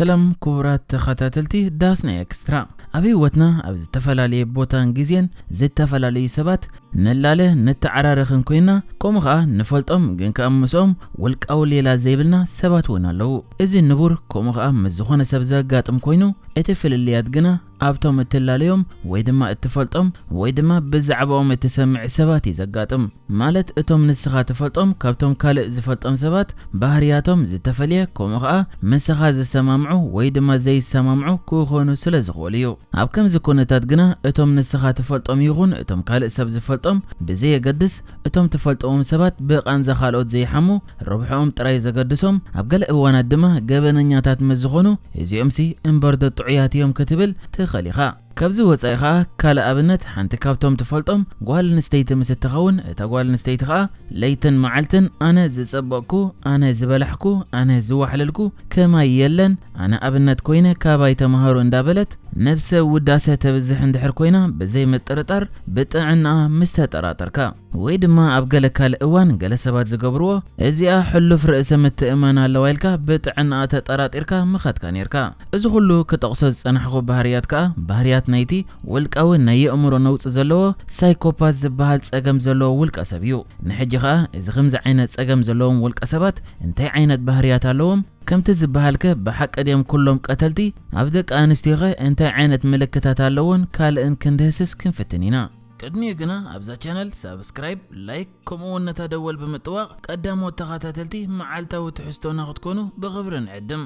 ሰላም ክቡራት ተኸታተልቲ ዳስና ኤክስትራ። ኣብ ህይወትና ኣብ ዝተፈላለየ ቦታን ግዜን ዝተፈላለዩ ሰባት ንላለ፣ ንተዓራረኽን ኮይና፣ ከምኡ ኸኣ ንፈልጦም ግን ከኣ ምስኦም ውልቃዊ ሌላ ዘይብልና ሰባት እውን ኣለዉ። እዚ ንቡር ከምኡ ኸኣ ምስ ዝኾነ ሰብ ዘጋጥም ኮይኑ፣ እቲ ፍልልያት ግና ኣብቶም እትላለዮም ወይ ድማ እትፈልጦም ወይ ድማ ብዛዕባኦም እትሰምዕ ሰባት እዩ ዘጋጥም። ማለት እቶም ንስኻ ትፈልጦም ካብቶም ካልእ ዝፈልጦም ሰባት ባህርያቶም ዝተፈልየ፣ ከምኡ ኸኣ ምሳኻ ዝሰማምዑ ወይ ድማ ዘይሰማምዑ ክኾኑ ስለ ዝኽእሉ እዩ። ኣብ ከምዚ ኩነታት ግና እቶም ንስኻ ትፈልጦም ይኹን እቶም ካልእ ሰብ ዝፈልጦም ብዘየገድስ፣ እቶም ትፈልጥዎም ሰባት ብቓንዛ ካልኦት ዘይሓሙ፣ ረብሕኦም ጥራይ ዘገድሶም፣ ኣብ ገለ እዋናት ድማ ገበነኛታት ምስ ዝኾኑ፣ እዚኦምሲ እምበርዶ ጥዑያት እዮም ክትብል ትኽእል ኢኻ። ካብዚ ወጻኢ ኸኣ ካልእ ኣብነት፣ ሓንቲ ካብቶም ትፈልጦም ጓል ኣንስተይቲ ምስ እትኸውን፣ እታ ጓል ኣንስተይቲ ኸኣ ለይትን መዓልትን ኣነ ዝጸበቕኩ፣ ኣነ ዝበላሕኩ፣ ኣነ ዝዋሕለልኩ ከማይ የለን፣ ኣነ ኣብነት ኮይነ ካባይ ተማሃሩ እንዳበለት ነብሰ ውዳሰ ተብዝሕ እንድሕር ኮይና፣ ብዘይ ምጥርጣር ብጥዕናኣ ምስ ተጠራጠርካ፣ ወይ ድማ ኣብ ገለ ካልእ እዋን ገለ ሰባት ዝገብርዎ፣ እዚኣ ሕሉፍ ርእሰ ምትእምማን ኣለዋ ኢልካ ብጥዕናኣ ተጠራጢርካ ምኸድካ ኔርካ። እዚ ኩሉ ክጠቕሶ ዝጸናሕኩ ባህርያት ከኣ ባህርያት ናይቲ ውልቃዊ ናይ የእምሮ ነውጺ ዘለዎ ሳይኮፓት ዝበሃል ጸገም ዘለዎ ውልቀ ሰብ እዩ። ንሕጂ ከኣ እዚ ከምዚ ዓይነት ጸገም ዘለዎም ውልቀ ሰባት እንታይ ዓይነት ባህርያት ኣለዎም? ከምቲ ዝበሃልከ ብሓቂ ድዮም ኩሎም ቀተልቲ? ኣብ ደቂ ኣንስትዮኸ እንታይ ዓይነት ምልክታት ኣለዎን ካልእን ክንድህስስ ክንፍትን ኢና። ቅድሚኡ ግና ኣብዛ ቻነል ሳብስክራይብ፣ ላይክ ከምኡ እውን ነታ ደወል ብምጥዋቕ ቀዳሞት ተኸታተልቲ መዓልታዊ ትሕዝቶና ክትኮኑ ብኽብሪ ንዕድም።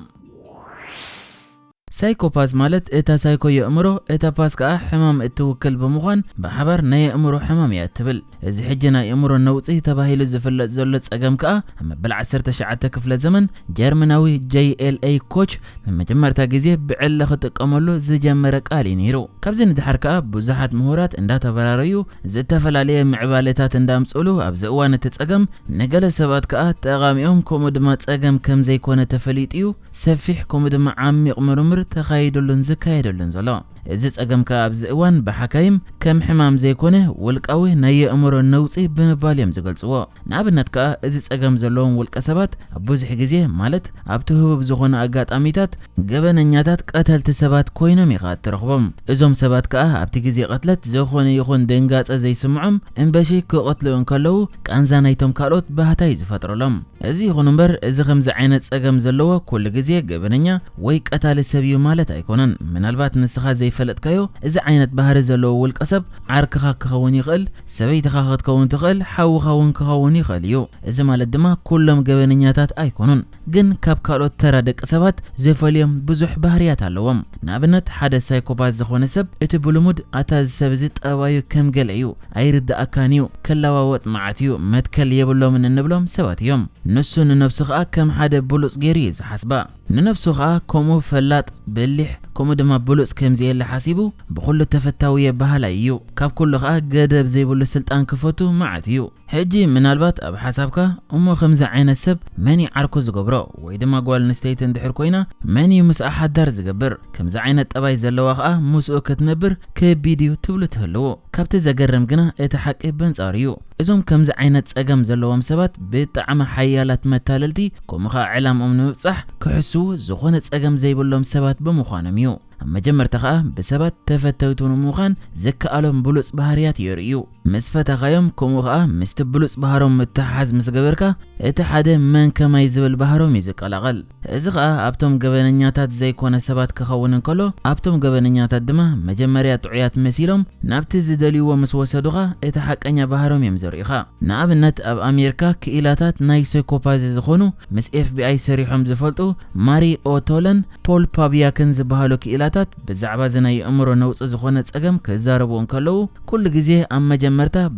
ሳይኮፓዝ ማለት እታ ሳይኮ የእምሮ፣ እታ ፓዝ ከኣ ሕማም እትውክል ብምዃን ብሓባር ናይ የእምሮ ሕማም እያ እትብል። እዚ ሕጂ ናይ የእምሮ ነውጺ ተባሂሉ ዝፍለጥ ዘሎ ጸገም ከኣ ኣብ መበል ዓሰርተ ትሽዓተ ክፍለ ዘመን ጀርመናዊ ጀይ ኤል ኤ ኮች ንመጀመርታ ግዜ ብዕሊ ክጥቀመሉ ዝጀመረ ቃል እዩ ነይሩ። ካብዚ ንድሓር ከኣ ብዙሓት ምሁራት እንዳተበራረዩ ዝተፈላለየ ምዕባለታት እንዳምጽእሉ ኣብዚ እዋን እቲ ጸገም ንገለ ሰባት ከኣ ጠቓሚኦም ከምኡ ድማ ጸገም ከም ዘይኮነ ተፈሊጡ እዩ ሰፊሕ ከምኡ ድማ ዓሚቕ ምርምር ተኻይደሉን ዝካየደሉን ዘሎ። እዚ ጸገም ከኣ ኣብዚ እዋን ብሓካይም ከም ሕማም ዘይኮነ ውልቃዊ ናይ የእምሮ ነውጺ ብምባል እዮም ዝገልጽዎ። ንኣብነት ከኣ እዚ ጸገም ዘለዎም ውልቀ ሰባት ኣብ ብዙሕ ግዜ ማለት ኣብቲ ህቡብ ዝኾነ ኣጋጣሚታት ገበነኛታት ቀተልቲ ሰባት ኮይኖም ኢኻ እትረኽቦም። እዞም ሰባት ከኣ ኣብቲ ግዜ ቅትለት ዝኾነ ይኹን ድንጋጸ ዘይስምዖም እምበሺ ክቐትሉ እንከለዉ ቃንዛ ናይቶም ካልኦት ባህታ እዩ ዝፈጥረሎም። እዚ ይኹን እምበር፣ እዚ ከምዚ ዓይነት ጸገም ዘለዎ ኩሉ ግዜ ገበነኛ ወይ ቀታሊ ሰብ እዩ ማለት ኣይኮነን። ምናልባት ንስኻ ዘይፈለጥካዮ፣ እዚ ዓይነት ባህሪ ዘለዎ ውልቀ ሰብ ዓርክኻ ክኸውን ይኽእል፣ ሰበይትኻ ክትከውን ትኽእል፣ ሓውኻ እውን ክኸውን ይኽእል እዩ። እዚ ማለት ድማ ኩሎም ገበነኛታት ኣይኮኑን፣ ግን ካብ ካልኦት ተራ ደቂ ሰባት ዝፈልዮም ብዙሕ ባህርያት ኣለዎም። ንኣብነት፣ ሓደ ሳይኮፓት ዝኾነ ሰብ እቲ ብልሙድ ኣታ እዚ ሰብ እዚ ጠባዩ ከም ገለ እዩ፣ ኣይርድኣካን እዩ፣ ክለዋወጥ መዓት እዩ፣ መትከል የብሎምን እንብሎም ሰባት እዮም። ንሱ ንነብሱ ኸኣ ከም ሓደ ብሉጽ ገይሩ እዩ ዝሓስባ። ንነብሱ ኸኣ ከምኡ ፈላጥ፣ በሊሕ፣ ከምኡ ድማ ብሉጽ ከም ዘየለ ሓሲቡ ብኹሉ ተፈታዊ የበሃላይ እዩ። ካብ ኩሉ ኸኣ ገደብ ዘይብሉ ስልጣን ክፈቱ መዓት እዩ። ሕጂ ምናልባት ኣብ ሓሳብካ እሞ ከምዚ ዓይነት ሰብ መን እዩ ዓርኩ ዝገብሮ? ወይ ድማ ጓል ኣንስተይቲ እንድሕር ኮይና መን እዩ ምስኣ ሓዳር ዝገብር? ከምዚ ዓይነት ጠባይ ዘለዋ ኸኣ ምስኡ ክትነብር ከቢድ እዩ ትብሉ ትህልዉ። ካብቲ ዘገርም ግና እቲ ሓቂ በንጻሩ እዩ። እዞም ከምዚ ዓይነት ጸገም ዘለዎም ሰባት ብጣዕሚ ሓያላት መታለልቲ ከምኡ ኸኣ ዕላምኦም ንምብጻሕ ክሕስዉ ዝኾነ ጸገም ዘይብሎም ሰባት ብምዃኖም እዩ። ኣብ መጀመርታ ኸኣ ብሰባት ተፈተውቲ ንምዃን ዝከኣሎም ብሉጽ ባህርያት የርእዩ። ምስ ፈተኻዮም ከምኡ ኸኣ ምስቲ ብሉጽ ባህሮም ምትሕሓዝ ምስ ገበርካ እቲ ሓደ መን ከማይ ዝብል ባህሮም እዩ ዝቀላቐል። እዚ ኸኣ ኣብቶም ገበነኛታት ዘይኮነ ሰባት ክኸውን እንከሎ ኣብቶም ገበነኛታት ድማ መጀመርያ ጥዑያት መሲሎም ናብቲ ዝደልይዎ ምስ ወሰዱኻ እቲ ሓቀኛ ባህሮም እዮም ዘርእዩኻ። ንኣብነት ኣብ ኣሜሪካ ክኢላታት ናይ ሳይኮፓዚ ዝኾኑ ምስ ኤፍ ቢ ኣይ ሰሪሖም ዝፈልጡ ማሪ ኦቶለን ፖል ፓብያክን ዝበሃሉ ክኢላታት ብዛዕባ እዚ ናይ ኣእምሮ ነውጺ ዝኾነ ጸገም ክዛረቡ እንከለዉ ኩሉ ግዜ ኣብ መጀመርታ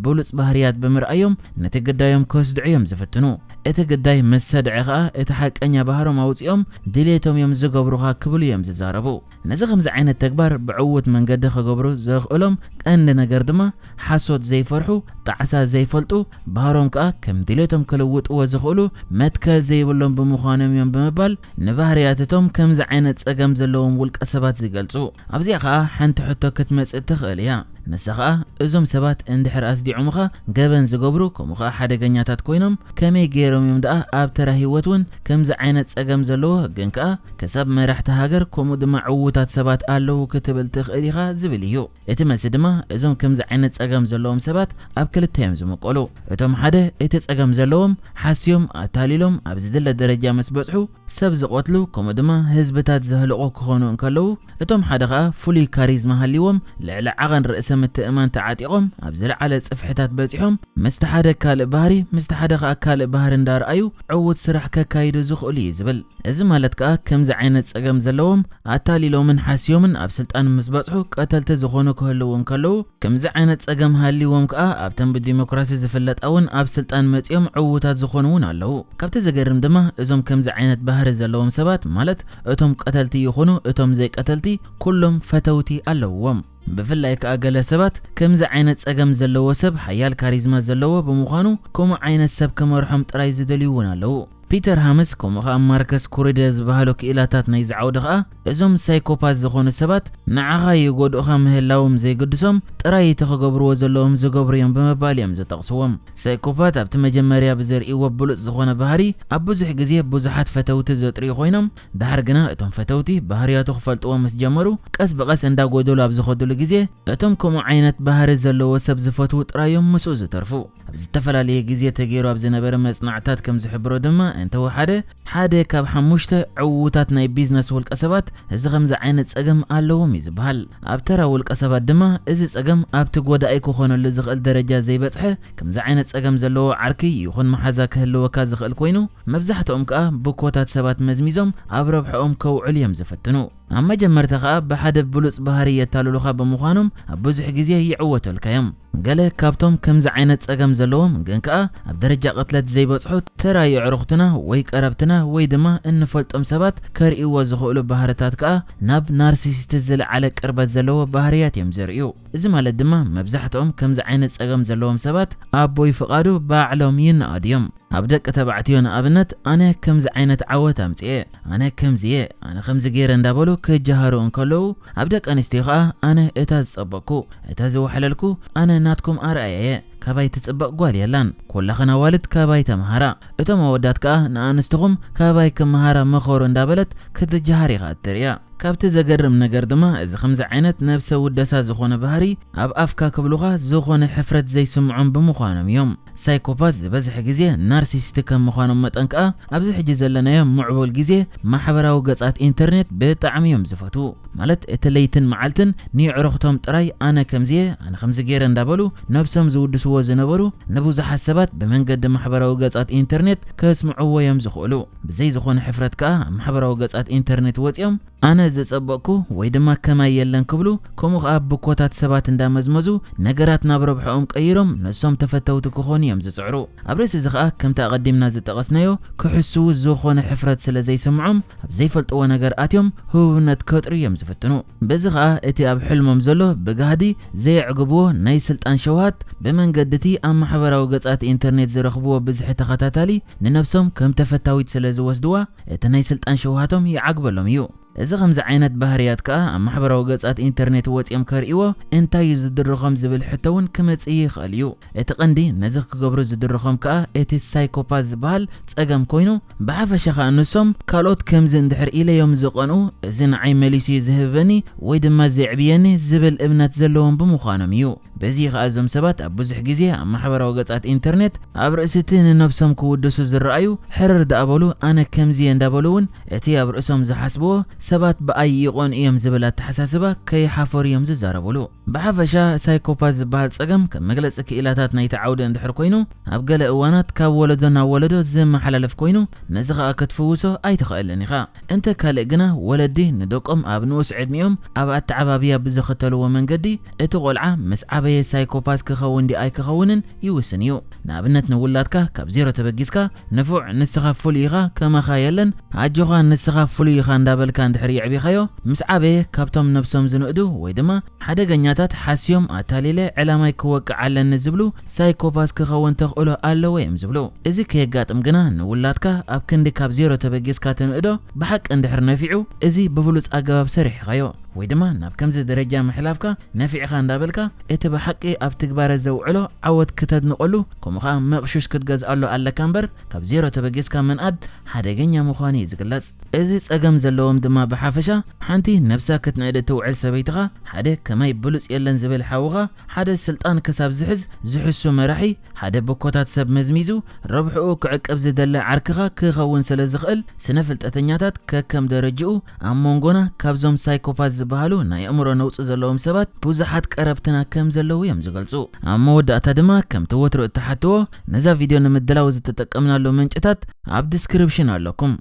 ብሉጽ ባህርያት ብምርኣዮም ነቲ ግዳዮም ከስድዑ እዮም ዝፍትኑ። እቲ ግዳይ ምስ ሰድዐ ኸኣ እቲ ሓቀኛ ባህሮም ኣውጺኦም ድሌቶም እዮም ዝገብሩኻ ክብሉ እዮም ዝዛረቡ። ነዚ ከምዚ ዓይነት ተግባር ብዕዉት መንገዲ ክገብሩ ዘኽእሎም ቀንዲ ነገር ድማ ሓሶት ዘይፈርሑ፣ ጣዕሳ ዘይፈልጡ፣ ባህሮም ከኣ ከም ድሌቶም ክልውጥዎ ዝኽእሉ መትከል ዘይብሎም ብምዃኖም እዮም ብምባል ንባህርያት እቶም ከምዚ ዓይነት ጸገም ዘለዎም ውልቀ ሰባት ዝገልጹ። ኣብዚኣ ከኣ ሓንቲ ሕቶ ክትመጽእ ትኽእል እያ። ንሳ ኸኣ እዞም ሰባት እንድሕር ኣስዲዖምኻ ገበን ዝገብሩ፣ ከምኡ ኸኣ ሓደገኛታት ኮይኖም፣ ከመይ ገይሮም እዮም ደኣ ኣብ ተራ ህይወት እውን ከምዚ ዓይነት ጸገም ዘለዎ፣ ግን ከኣ ክሳብ መራሕቲ ሃገር ከምኡ ድማ ዕዉታት ሰባት ኣለዉ ክትብል ትኽእል ኢኻ ዝብል እዩ። እቲ መልሲ ድማ እዞም ከምዚ ዓይነት ጸገም ዘለዎም ሰባት ኣብ ክልተ እዮም ዝምቀሉ። እቶም ሓደ እቲ ጸገም ዘለዎም ሓስዮም ኣታሊሎም ኣብ ዝድለ ደረጃ ምስ በጽሑ ሰብ ዝቐትሉ ከምኡ ድማ ህዝብታት ዘህልቑ ክኾኑ እንከለዉ፣ እቶም ሓደ ኸኣ ፍሉይ ካሪዝማ ሃልይዎም ልዕሊ ዓቐን ርእሰ ምትእማን ተዓጢቖም ኣብ ዝለዓለ ጽፍሕታት በጺሖም ምስቲ ሓደ ካልእ ባህሪ ምስቲ ሓደ ኸኣ ካልእ ባህሪ እንዳርኣዩ ዕዉት ስራሕ ከካይዱ ዝኽእሉ እዩ ዝብል። እዚ ማለት ከኣ ከምዚ ዓይነት ጸገም ዘለዎም ኣታሊሎምን ሓስዮምን ኣብ ስልጣን ምስ በጽሑ ቀተልቲ ዝኾኑ ክህልዉ እንከለዉ፣ ከምዚ ዓይነት ጸገም ሃልይዎም ከኣ ኣብተን ብዲሞክራሲ ዝፍለጣ እውን ኣብ ስልጣን መጺኦም ዕዉታት ዝኾኑ እውን ኣለዉ። ካብቲ ዘገርም ድማ እዞም ከምዚ ዓይነት ባህሪ ዘለዎም ሰባት ማለት እቶም ቀተልቲ ይኹኑ እቶም ዘይቀተልቲ ኩሎም ፈተውቲ ኣለውዎም። ብፍላይ ከኣ ገለ ሰባት ከምዚ ዓይነት ጸገም ዘለዎ ሰብ ሓያል ካሪዝማ ዘለዎ ብምዃኑ ከምኡ ዓይነት ሰብ ክመርሖም ጥራይ ዝደልዩ እውን ኣለዉ። ፒተር ሃምስ ከምኡ ኸኣ ማርከስ ኩሪደ ዝበሃሉ ክኢላታት ናይዚ ዓውዲ ኸኣ እዞም ሳይኮፓት ዝኾኑ ሰባት ንዓኻ ይጎድኡኻ ምህላዎም ዘይግድሶም ጥራይ እቲ ክገብርዎ ዘለዎም ዝገብሩ እዮም ብምባል እዮም ዝጠቕስዎም። ሳይኮፓት ኣብቲ መጀመርያ ብዘርእይዎ ብሉጽ ዝኾነ ባህሪ ኣብ ብዙሕ ግዜ ብዙሓት ፈተውቲ ዘጥርዩ ኮይኖም፣ ደሓር ግና እቶም ፈተውቲ ባህርያቱ ክፈልጥዎ ምስ ጀመሩ ቀስ ብቐስ እንዳጎደሉ ኣብ ዝኸድሉ ግዜ እቶም ከምኡ ዓይነት ባህሪ ዘለዎ ሰብ ዝፈትዉ ጥራዮም ምስኡ ዝተርፉ። ኣብ ዝተፈላለየ ግዜ ተገይሩ ኣብ ዝነበረ መጽናዕታት ከም ዝሕብሮ ድማ እንተወሓደ ሓደ ካብ ሓሙሽተ ዕዉታት ናይ ቢዝነስ ውልቀ ሰባት እዚ ከምዚ ዓይነት ጸገም ኣለዎም እዩ ዝበሃል። ኣብ ተራ ውልቀ ሰባት ድማ እዚ ጸገም ኣብቲ ጎዳኢ ክኾነሉ ዝኽእል ደረጃ ዘይበጽሐ ከምዚ ዓይነት ጸገም ዘለዎ ዓርኪ ይኹን መሓዛ ክህልወካ ዝኽእል ኮይኑ መብዛሕትኦም ከኣ ብኮታት ሰባት መዝሚዞም ኣብ ረብሕኦም ከውዕሉ እዮም ዝፍትኑ። ኣብ መጀመርታ ከኣ ብሓደ ብሉጽ ባህሪ የታልሉኻ ብምዃኖም ኣብ ብዙሕ ግዜ ይዕወተልካ እዮም። ገለ ካብቶም ከምዚ ዓይነት ጸገም ዘለዎም ግን ከኣ ኣብ ደረጃ ቅትለት ዘይበጽሑ ተራ የዕሩኽትና ወይ ቀረብትና ወይ ድማ እንፈልጦም ሰባት ከርእይዎ ዝኽእሉ ባህርታት ከኣ ናብ ናርሲሲስት ዝለዓለ ቅርበት ዘለዎ ባህርያት እዮም ዘርእዩ። እዚ ማለት ድማ መብዛሕትኦም ከምዚ ዓይነት ጸገም ዘለዎም ሰባት ኣቦይ ፍቓዱ ባዕሎም ይነኣዱ እዮም። ኣብ ደቂ ተባዕትዮ ንኣብነት ኣነ ከምዚ ዓይነት ዓወት ኣምጽኤ፣ ኣነ ከምዚ እየ፣ ኣነ ከምዚ ገይረ እንዳበሉ ክጀሃሩ እንከለዉ ኣብ ደቂ ኣንስትዮ ኸኣ ኣነ እታ ዝጸበቅኩ፣ እታ ዝወሓለልኩ፣ ኣነ ናትኩም ኣርኣያ እየ፣ ካባይ ትጽበቕ ጓል የላን፣ ኩላኽን ኣዋልድ ካባይ ተምሃራ፣ እቶም ኣወዳት ከኣ ንኣንስትኹም ካባይ ክመሃራ ምኸሩ እንዳበለት ክትጀሃር ኢኻ እትርእያ። ካብቲ ዘገርም ነገር ድማ እዚ ከምዚ ዓይነት ነብሰ ውደሳ ዝኾነ ባህሪ ኣብ ኣፍካ ክብሉኻ ዝኾነ ሕፍረት ዘይስምዖም ብምዃኖም እዮም። ሳይኮፓት ዝበዝሐ ግዜ ናርሲሲስት ከም ምዃኖም መጠን ከኣ ኣብዚ ሕጂ ዘለናዮ ምዕቡል ግዜ ማሕበራዊ ገጻት ኢንተርኔት ብጣዕሚ እዮም ዝፈትዉ። ማለት እቲ ለይትን መዓልትን ንየዕሩኽቶም ጥራይ ኣነ ከምዚየ ኣነ ከምዚ ገይረ እንዳበሉ ነብሶም ዝውድስዎ ዝነበሩ ንብዙሓት ሰባት ብመንገዲ ማሕበራዊ ገጻት ኢንተርኔት ከስምዕዎ እዮም ዝኽእሉ። ብዘይ ዝኾነ ሕፍረት ከኣ ኣብ ማሕበራዊ ገጻት ኢንተርኔት ወጺኦም ኣነ ዝጸበቕኩ ወይ ድማ ከማይ የለን ክብሉ፣ ከምኡ ኸኣ ብኮታት ሰባት እንዳመዝመዙ ነገራት ናብ ረብሕኦም ቀይሮም ንሶም ተፈተውቲ ክኾኑ እዮም ዝጽዕሩ። ኣብ ርእሲ እዚ ኸኣ ከምቲ ኣቐዲምና ዝጠቐስናዮ ክሕስዉ ዝኾነ ሕፍረት ስለ ዘይስምዖም ኣብ ዘይፈልጥዎ ነገር ኣትዮም ህቡብነት ከጥርዩ እዮም ዝፍትኑ። በዚ ኸኣ እቲ ኣብ ሕልሞም ዘሎ ብጋህዲ ዘየዕግብዎ ናይ ስልጣን ሸውሃት ብመንገዲ እቲ ኣብ ማሕበራዊ ገጻት ኢንተርኔት ዝረኽብዎ ብዝሒ ተኸታታሊ ንነብሶም ከም ተፈታዊት ስለ ዝወስድዋ እቲ ናይ ስልጣን ሸውሃቶም ይዓግበሎም እዩ። እዚ ከምዚ ዓይነት ባህርያት ከኣ ኣብ ማሕበራዊ ገጻት ኢንተርኔት ወጺኦም ከርእይዎ እንታይ እዩ ዝድርኾም ዝብል ሕቶ እውን ክመጽእ ይኽእል እዩ። እቲ ቀንዲ ነዚ ክገብሩ ዝድርኾም ከኣ እቲ ሳይኮፓዝ ዝበሃል ጸገም ኮይኑ ብሓፈሻ ከኣ ንሶም ካልኦት ከምዚ እንድሕር ኢለዮም ዝቐንኡ እዚ ንዓይ መሊሱ እዩ ዝህበኒ ወይ ድማ ዘዕብየኒ ዝብል እምነት ዘለዎም ብምዃኖም እዩ። በዚ ከኣ እዞም ሰባት ኣብ ብዙሕ ግዜ ኣብ ማሕበራዊ ገጻት ኢንተርኔት ኣብ ርእሲ እቲ ንነብሶም ክውድሱ ዝረኣዩ ሕርር ደኣ በሉ ኣነ ከምዚ እየ እንዳበሉ እውን እቲ ኣብ ርእሶም ዝሓስብዎ ሰባት ብኣይ ይቐንኡ እዮም ዝብል ኣተሓሳስባ ከይሓፈሩ እዮም ዝዛረብሉ። ብሓፈሻ ሳይኮፓዝ ዝበሃል ጸገም ከም መግለጺ ክኢላታት ናይቲ ዓውዲ እንድሕር ኮይኑ ኣብ ገለ እዋናት ካብ ወለዶ ናብ ወለዶ ዝመሓላለፍ ኮይኑ ነዚ ከኣ ክትፍውሶ ኣይትኽእልን ኢኻ። እንተ ካልእ ግና ወለዲ ንደቆም ኣብ ንኡስ ዕድሚኦም ኣብ ኣተዓባብያ ብዝኽተልዎ መንገዲ እቲ ቆልዓ ምስ ዓበየ ሳይኮፓት ክኸውን ድዩ ኣይክኸውንን ይውስን እዩ። ንኣብነት ንውላድካ ካብ ዜሮ ተበጊስካ ንፉዕ ንስኻ ፍሉይ ኢኻ ከማኻ የለን ኣጆኻ ንስኻ ፍሉይ ኢኻ እንዳበልካ እንድሕር የዕቢኻዮ ምስ ዓበየ ካብቶም ነብሶም ዝንእዱ ወይ ድማ ሓደገኛታት ሓስዮም ኣታሊለ ዕላማይ ክወቅዕ ኣለኒ ዝብሉ ሳይኮፓስ ክኸውን ተኽእሎ ኣለዎ እዮም ዝብሉ። እዚ ከየጋጥም ግና ንውላድካ ኣብ ክንዲ ካብ ዜሮ ተበጊስካ ትንእዶ ብሓቂ እንድሕር ነፊዑ እዚ ብብሉጽ ኣገባብ ሰሪሕኻዮ ወይ ድማ ናብ ከምዚ ደረጃ ምሕላፍካ ነፊዕኻ እንዳበልካ እቲ ብሓቂ ኣብ ትግባረ ዘውዕሎ ዓወት ክተድንቐሉ፣ ከምኡ ኸዓ መቕሹሽ ክትገዝኣሉ ኣለካ እምበር፣ ካብ ዜሮ ተበጊስካ ምንኣድ ሓደገኛ ምዃኑ እዩ ዝግለጽ። እዚ ጸገም ዘለዎም ድማ ብሓፈሻ፣ ሓንቲ ነብሳ ክትንእድ እትውዕል ሰበይትኻ፣ ሓደ ከማይ ብሉጽ የለን ዝብል ሓውኻ፣ ሓደ ስልጣን ክሳብ ዝሕዝ ዝሕሱ መራሒ፣ ሓደ ብኮታት ሰብ መዝሚዙ ረብሕኡ ክዕቅብ ዝደለ ዓርክኻ ክኸውን ስለ ዝኽእል፣ ስነ ፍልጠተኛታት ከከም ደረጅኡ ኣብ መንጎና ካብዞም ሳይኮፓት ዝበሃሉ ናይ ኣእምሮ ነውጺ ዘለዎም ሰባት ብዙሓት ቀረብትና ከም ዘለዉ እዮም ዝገልጹ። ኣብ መወዳእታ ድማ ከምቲ ወትሩ እትሓትዎ፣ ነዛ ቪድዮ ንምድላው ዝተጠቀምናሉ ምንጭታት ኣብ ዲስክሪፕሽን ኣለኩም።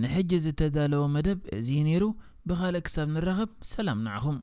ንሕጂ ዝተዳለወ መደብ እዚ እዩ ነይሩ። ብኻልእ ክሳብ ንራኸብ ሰላም ንዓኹም።